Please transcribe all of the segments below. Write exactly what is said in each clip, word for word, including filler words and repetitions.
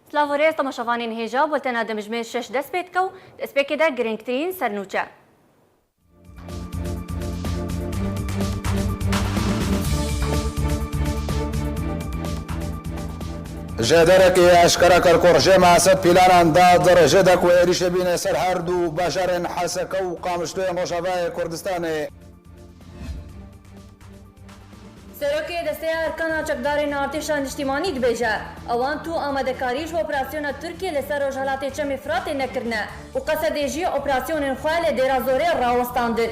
Silav û rêz temaşevanên hêja, bultena dimijmê şeş dest pê dike û destpêkê de girîngtirîn sernûçe. Ji derekê eşkere kir ku rejîma Esed planan da di rêjê de ku êrîşê bîne ser her du bajarên Heseke û Qamişloyên Rojavayê Kurdistanê. Serokê Desteya Erkana Çekdarên Artêşa Niştîmanî dibêje, ewan tu amadekarî ji operasyona Tirkiyê li ser rojhelatê Çemê Firatê nekirine û qesedê jî operasyonên xwe li Dêra Zorê rawestandin.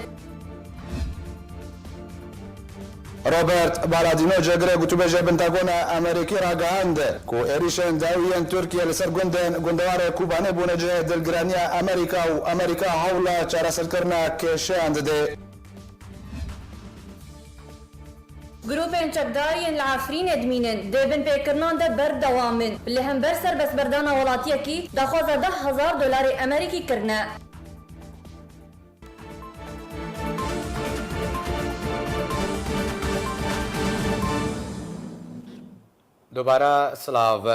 Robert Paladino, cêgirê gotûbêjê Pentagona Amerîkî ragihand ku êrîşên dawî yên Tirkiyê li ser gundên gundewarê Kobanê bûne cihê dilgiraniya Amerîka û Amerîka hewla çareserkirina kêşeyan dide. Grûpên çekdar yên li Efrînê dimînin, di binpêkirinan de berdewam in, li hember serbestberdana welatiyekî daxwaza deh hezar dolarê Amerîkî kirine. Dubare silav.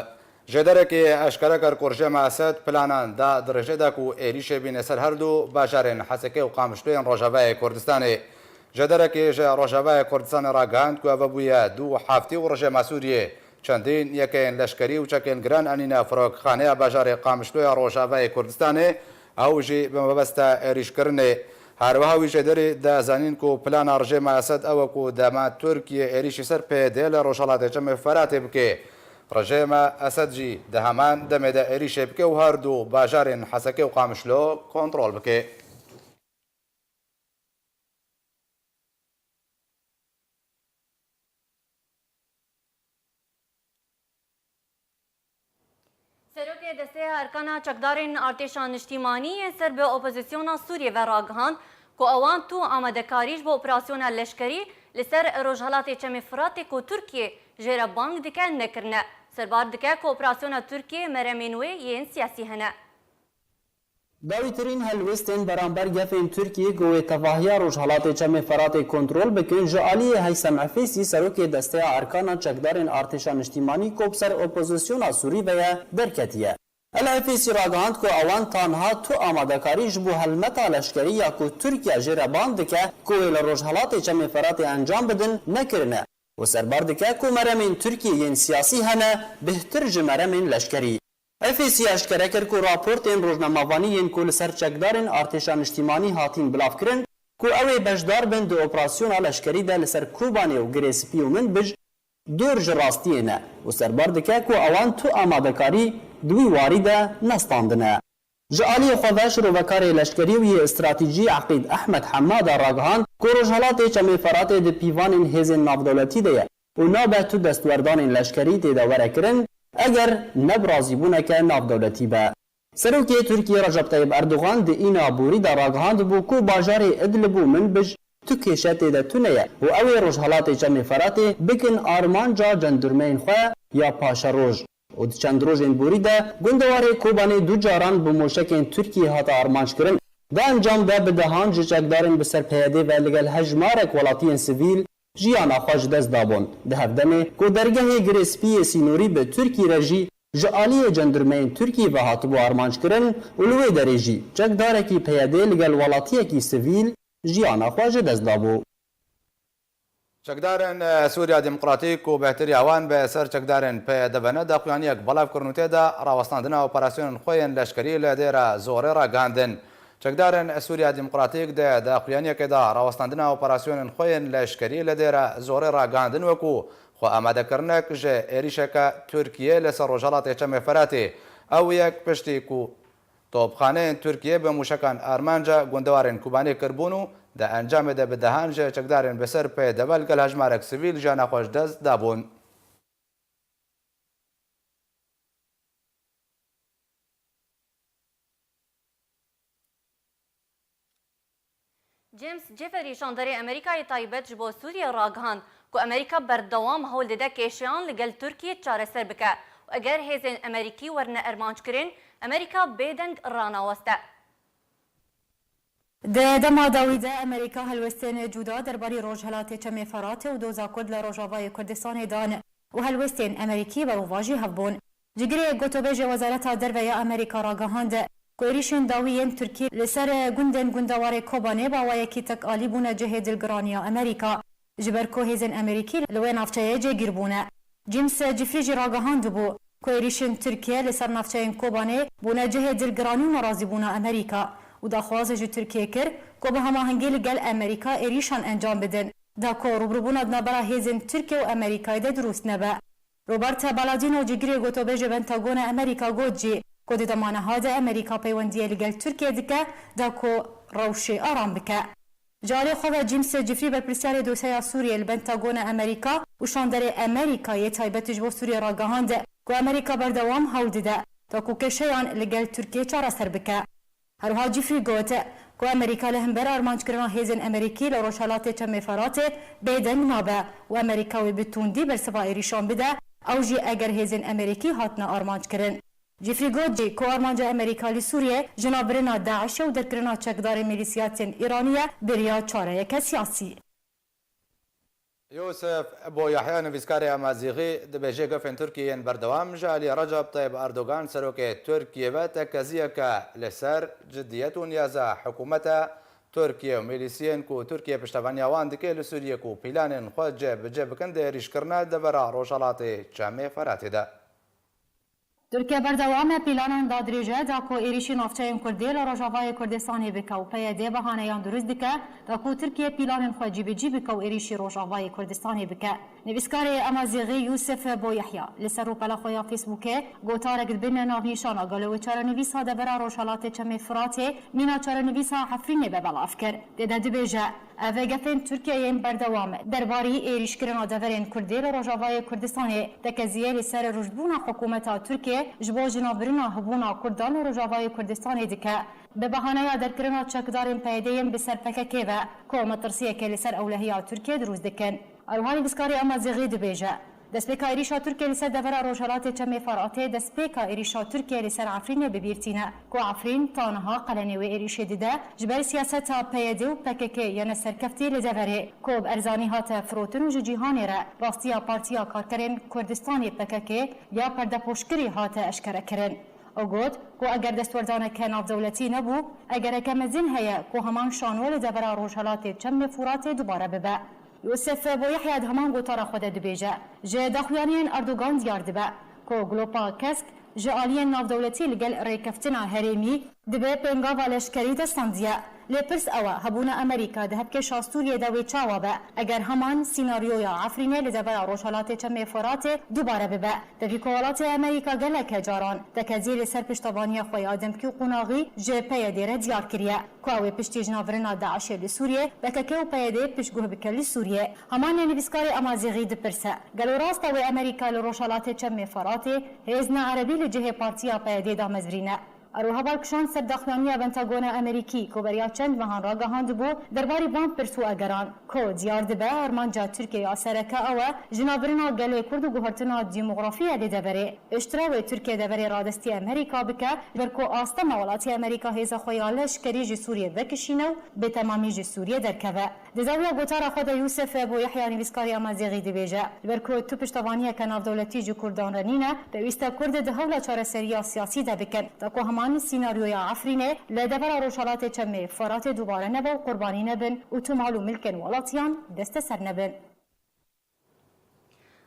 Jêderekê eşkere kir ku rejîma Esed planan da di rêjê de ku êrîşê bîne ser her du bajarên Hesekê û Qamişloyên Rojavayê Kurdistanê. Jêderekê ji Rojavayê Kurdistanê ragihand ku ev bûye du heftê û rejîma Sûriyê çendîn yekeyên leşkerî û çekên giran anîne firokxaneya bajarê Qamişloya Rojavayê Kurdistanê, ew jî bi mebesta êrîşkirinê. Her wiha wî jêderî da zanîn ku plana rejîma Esed ew e ku dema Tirkiye êrîşî ser P Y D li rojhelatê Çemê Feratê bike. Rejîma Esed jî di heman demê de êrîşê bike û her du bajarên Hesekê û Qamişlo kontrol bike. Serokê Desteya Erkana Çekdarên Artêşa Niştîmanî yên ser bi opozîsyona Sûriyê ve ragihand ku ewan tu amadekarî ji bo operasyona leşkerî li ser rojhelatê Çemê Firatê ku Tirkiye jê re bang dike nekirine. Serbar dike ku operasyona Tirkiye meremên wê yên siyasî hene. Dawîtirîn helwestên beramber gefên Tirkiyê ku wê tevahiya rojhelatê Çemê Feratê kontrol bikin, ji aliyê Heysem Efêsî, serokê Desteya Erkana Çekdarên Artêşa Niştîmanî ku bi ser opozîsyona Sûrî ve ye, derketiye. El Efêsî ragihand ku ewan tanha tu amadekarî ji bo helmeta leşkerî ya ku Tirkiye jê re bang dike ku wê li rojhelatê Çemê Feratê encam bidin, nekirine û serbar dike ku meremên Tirkiyê yên siyasî hene, bêhtir ji meremên leşkerî. Efêsî eşkere kir ku raportên rojnamevanî yên ku li ser çekdarên artêşa niştîmanî hatîn bilavkirin ku ew ê beşdar bin di operasyona leşkerî de li ser Kobanê û Girê Spî û Minbij dûr ji rastiyê ne û serbar dike ku ewan tu amadekarî di wî warî de nestandine. Ji aliyê xwe ve şirovekarê leşkerî û yê stratejî Eqîd Ehmed Hemmada ragihand ku Rojhelatê Çemê Feratê di pîvanên hêzên navdewletî de ye û nabe tu destwerdanên leşkerî tê de were kirin, eger ne bi razîbûneke navdewletî be. Serokê Tirkiyê Recep Tayyip Erdogan di îna borî de ragihandibû ku bajarê Idlib û Minbij tu kêşe tê de tune ye û ew ê Rojhelatê Çemê Feratê bikin armanca cendirmeyên xwe ya paşeroj û di çend rojên borî de gundewarê Kobanê du caran bi moşekên Tirkiyê hate armanckirin. Di encam de bi dehan ji çekdarên bi ser P Y D ve li gel hejmarek welatiyên sivîl jiyana xwe ji dest dabûn. Di hevdemê ku dergehê Girê Spî yê sînorî bi Tirkî re jî ji aliyê cendirmeyên Tirkî ve hatibû armanckirin û li wê derê jî çekdarekî P Y D li gel welatiyekî sivîl jiyana xwe ji dest dabû. Çekdarên, e, Sûriya Demokratîk ku bêhtirî ewan bi ser çekdarên P Y D ve ne, daxuyaniyek belav kirin û tê de rawestandina operasyonên xwe yên leşkerî li Dêra Zorê ragihandin. Çekdarên Sûriya Demokratîk di daxuyaniyekê de rawestandina operasyonên xwe yên leşkerî li Dêra Zorê ragihandin wekû xwe amadekirinek ji êrîşeke Tirkiyê li ser rojhelatê Çemê Feratê. Ew yek piştî ku topxaneyên Tirkiyê bi mûşekan armanca gundewarên Kobanê kiribûn û di encamê de bi dehan ji çekdarên bi ser P Y D ve li gel hejmarek sivîl jiyana xwe ji dest dabûn. James Jeffrey, şandarê Amerîkayê taybet ji bo Sûriyê ragihand ku Amerîka berdewam hewl dide kêşeyan li gel Tirkiyê çareser bike û eger hêzên Amerîkî werine armanckirin, Amerîka bêdeng ranaweste. Di dema dawî de Amerîka helwestên cuda derbarî Rojhelatê Çemê Feratê û doza Kurd li Rojavayê Kurdistanê dan û helwestên Amerîkî berovajî hev bûn. Cîgirê gotobêjê Wezareta Derve ya Amerîka ragihand ku êrîşên dawî yên Tirkiyê li ser gundên gundewarê Kobanê bi awayekî tekalî bûne cihê dilgiraniya Amerîka, ji ber ku hêzên Amerîkî li wê navçeyê cêgîr bûne. James Jeffrey jî ragihandibû ku êrîşên Tirkiye li ser navçeyên Kobanê bûne cihê dilgiranî û nerazîbûna Amerîka û daxwaz ji Tirkiyê kir ku bi hemahengî li gel Amerîka êrîşan encam bidin, da ku rûbirûbûna di navbera hêzên Tirkiye û Amerîkayê de dirûst nebe. Robert Palladino, cîgirê gotobêjê Pentagona Amerîka, got jî ku di dema niha de Amerîka peywendiyê li gel Tirkiye dike, da ku rewşê aram bike. Ji alî xwe ve James Jeffrey, berpirsiyarê dosyeya Sûriyê li Pentagona Amerîka û şanderê Amerîka yê taybet ji bo Sûriyê ragihand ku Amerîka berdewam hewl dide, da ku kêşeyan li gel Tirkiye çareser bike. Her wiha Jeffrey got ku Amerîka li hember armanckirina hêzên Amerîkî li Rojhelatê Çemê Feratê bêdeng nabe û Amerîka wê bi tundî bersiva êrîşan bide, ew jî eger hêzên Amerîkî hatine armanckirin. Jeffrey got jî ku armanca Amerîka li Sûriyê jinavbirina DAIŞê û derkirina çekdarên milîsiyatên Îranî ye, bêriya çareyeke siyasî. Yûsif Bo Yahya, nivîskarê Amazîxî, dibêje gefên Tirkiyê yên berdewam ji alî Recep Tayyip Erdogan, serokê Tirkiyê ve tekeziyeke li ser cidiyet û niyaza hikûmeta Tirkiyê û milîsiyên ku Tirkiye piştevaniya wan dike li Sûriyê ku pîlanên xwe cih bi cih bikin di êrîşkirina devera Rojhelatê Çemê Feratê de. Tirkiye berdewam e pîlanan dadirêje da ku êrîşî navçeyên Kurdî li Rojavayê Kurdistanê bike û P Y D bahaneyan dirust dike da ku Tirkiye pîlanên xwe cîbicî bike û êrîşî Rojavayê Kurdistanê bike. Nivîskarê Amazîxî Yûsif Bo Yahya li ser rûpela xwe ya Facebookê gotarek di bin navnîşana gelo wê çarenivîsa devera Rojhelatê Çemê Firatê mîna çarenivîsa Efrînê be belav kir. Tê de dibêje, Ev gefên Tirkiyeyê yên berdewam derbarî êrîşkirina deverên Kurdî li Rojavayê Kurdistanê, tekeziyê li ser rûjdbûna hikûmeta Tirkiyê ji bo jinavbirina hebûna Kurdan li Rojavayê Kurdistanê dike, bi bahaneya derkirina çekdarên P Y D'ê yên bi ser P K K ve, ku metirsiyeke li ser ewlehiya Tirkiyê dirûst dikin. Her wiha nivîskarê Amazîxî dibêje, Destpêka êrîşa Tirkiyê li ser devera Rojhelatê Çemê Feratê, destpêka êrîşa Tirkiyê li ser Efrînê bi bîr tîne, ku Efrîn ta niha qelenê wê êrîşê dide, ji ber siyaseta P Y D û P K K yene serkeftî li deverê, ku bi erzanî hate firotin û ji cîhanê re rastiya Partiya Karkerên Kurdistanê P K K ya perdepoşkirî hate eşkerekirin. Ew got ku eger destwerdaneke navdewletî nebû, egereke mezin heye ku heman şano li devera Rojhelatê Çemê Furatê dubare bibe. Yûsif Bo Yahya di heman gotara xwe de dibêje, ji daxuyaniyên Erdogan diyar dibe ku Glopa Kesk ji aliyên navdewletî li gel rêkeftina herêmî dibe pêngava leşkerî de standiye. Lê pirs ew e, hebûna Amerîka di hevkêşa Sûriyê de wê çawa be, eger heman sînaryoya Efrînê li devera Rojhelatê Çemê Furatê dubare bibe, tevî ku welatê Amerîka geleke caran tekeziyê li ser piştevaniya xwe ya demkî û qonaxî ji P Y D re diyar kiriye. Ku ew ê piştî jinavbirina DAIŞê li Sûriyê, P K K û P Y D piştguh bike li Sûriyê. Heman nivîskarê Amazîxî dipirse, gelo rast e wê Amerîka li Rojhelatê Çemê Feratê hêzna erebî li cihê partiya P Y D damezrîne? Eroha bal kişand ser daxuyaniya Pentagona Amerîkî ku beriya çend mehan ragihandibû derbarî van pirs û egeran, ku diyar dibe armanca Tirkiyê ya sereke ew e jinavbirina gelê Kurd û guhertina demografiyê li deverê. Piştre wê Tirkiye deverê radestî Amerîka bike, ji ber ku astema welatî Amerîka hêza xwe ya leşkerî ji Sûriyê vekişîne û bi temamî ji Sûriyê derkeve. Di zawiya gotara xwe de Yûsif Bo Yahya nivîskarê Amazîxî dibêje, ji ber ku tu piştevaniyeke navdewletî ji Kurdan re nîne, pêwîst e Kurd di hewla çareseriya siyasî de bikin, da ku heman sînaryoya Efrînê li devera Rojhelatê Çemê Feratê dubare nebe û qurbanî nebin û tu mal û milkên welatiyan desteser nebin.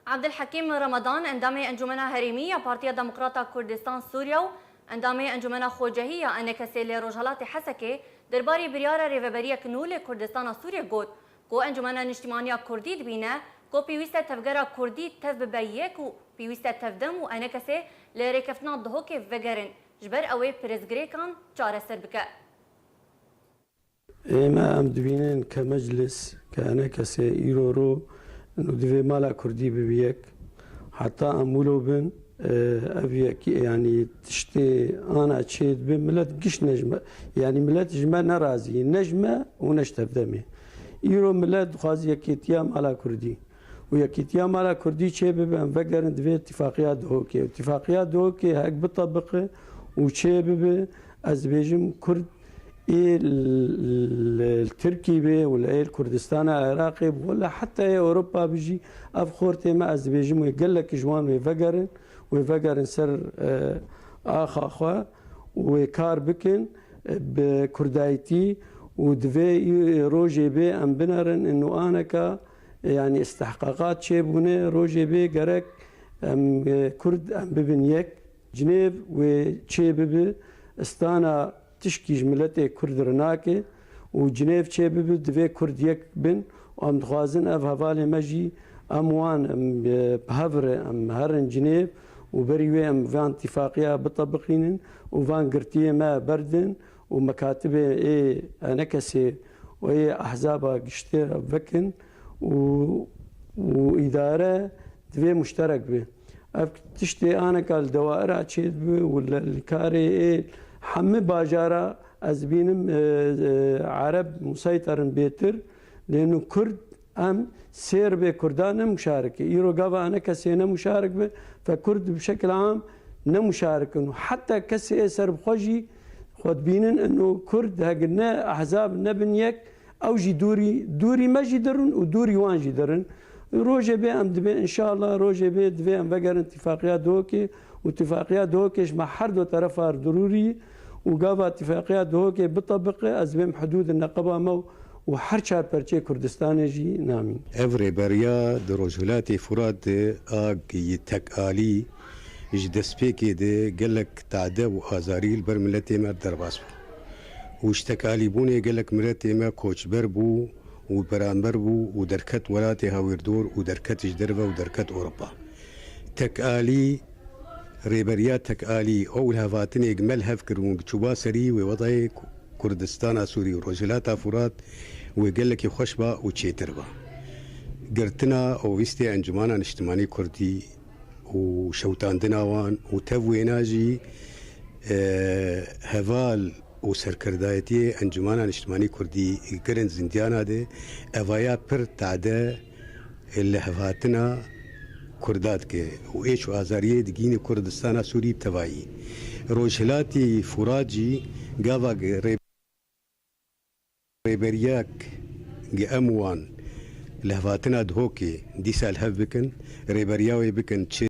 Abdulhekîm Ramadan, endamê Encûmena Herêmî ya Partiya Demokrata Kurdistan Sûriye û endamê Encûmena Xwecehî ya ENKSê li Rojhelatê Hesekê, derbarê biryara rêveberiyek nû li Kurdistana Sûriye got ku Encûmena Niştîmaniya Kurdî dibîne ku pêwîst e tevgera Kurdî tev bibe yek û pêwîst e Tevdem û ENKSê li rêkeftina Duhokê vegerin, ji ber ew ê pirsgirêkan çareser bike. Ême em dibînin ke meclis, ke ENKSê îro ro û divê mala kurdî bibe yek. Heta em wilo bin, e, ev yekî, yanî tiştê ana çê dibe, milet giş ne ji me, yanî milet ji me nerazî, ne ji me û ne ji Tevdemê. Îro milet dixwazî yekêtiya mala kurdî. Û yekîtiya mala kurdî çê bibe, em vegerin divê tifaqiya Duhokê. Tifaqiya Duhokê hek bitebiqe û çê bibe, ez dibêjim Kurd ê li, li Tirkî be û li êl Kurdistana Iraqê be, wele heta ê Ewropa be jî ev xortê me, ez dibêjim wê gelek ji wan wê vegerin Wê vegerin ser, e, axa xwe û wê kar bikin, e, bi kurdayîtî û divê î rojê bê em binerin û aneka, e, yanî istihqaqat çêbûne, rojê bê gerek em, e, kurd em bibin yek. Cinêv wê çê bibi, istana tişkî ji miletê kurd re nake û Cinêv çê bibi, divê kurd yek bin û em dixwazin ev hevalê me jî em wan, em, e, bi hev re em herin Cinêv û berî wê em van tîfaqiya bitebiqînin û van girtiyê me berdin û mekatibê ê enekesê û ê ehzaba giştî vekin û, û îdare divê muşterek be. Ev tiştê aneka li dewaira çêdibe û li, li karê ê hemî bajara ez bînim, e, e, Ereb museyter in bêtir, lê nu Kurd em sêr bê Kurda ne muşarik e. Îro gava ene kesê ne muşarik be, fe Kurd bi şekil am ne muşarik in. Û heta kesê ê serbixwe jî xwe dibînin ino Kurd hegir ne ehzab nebin yek, ew jî dûrî, dûrî me jî dirin û dûrî wan jî dirin. Rojê bê em dibê, înşallah rojê bê divê em vegerin tifaqiya Duhokê û tifaqiya Duhokê ji me her du terefa re dirûrî û gava tifaqiya Duhokê bitebiqe, ez dibêm hidûdin neqeba me û her çar perçeyê Kurdistanê jî namîn. Ev rêberiya di Rojhilatê Furat de a gi-, yi tek alî ji destpêkê de gelek tade û azarî li ber miletê me derbas bû. Û ji tekalîbûnê gelek miletê me koçber bû û beramber bû û derket welatê hawîrdor û derket ji derve û derket Ewropa. Tekalî, rêberiya tekalî ew lihevhatinê gi me li hev kiribûn, gi çûba serî wê wedayê Kurdistana Sûrî û Rojhilata Furat wê gelekî xweş ba û çêtir ba. Girtina û vîstê Encumana Niştimanî Kurdî û şewitandina wan û tev wêna jî, e, heval û serkirdayetiyê Encumana Niştimanî Kurdî kirin zindiyana de, evaya pir tade lihevhatina Kurda dike û êş û azariyê digihîne Kurdistana Sûrî bi tevayî. Rojhilatî Furat jî gava rê-, rêberiyek gi em wan lihevhatina Duhokê dîsa li hev bikin, rêberiya wê bikin çi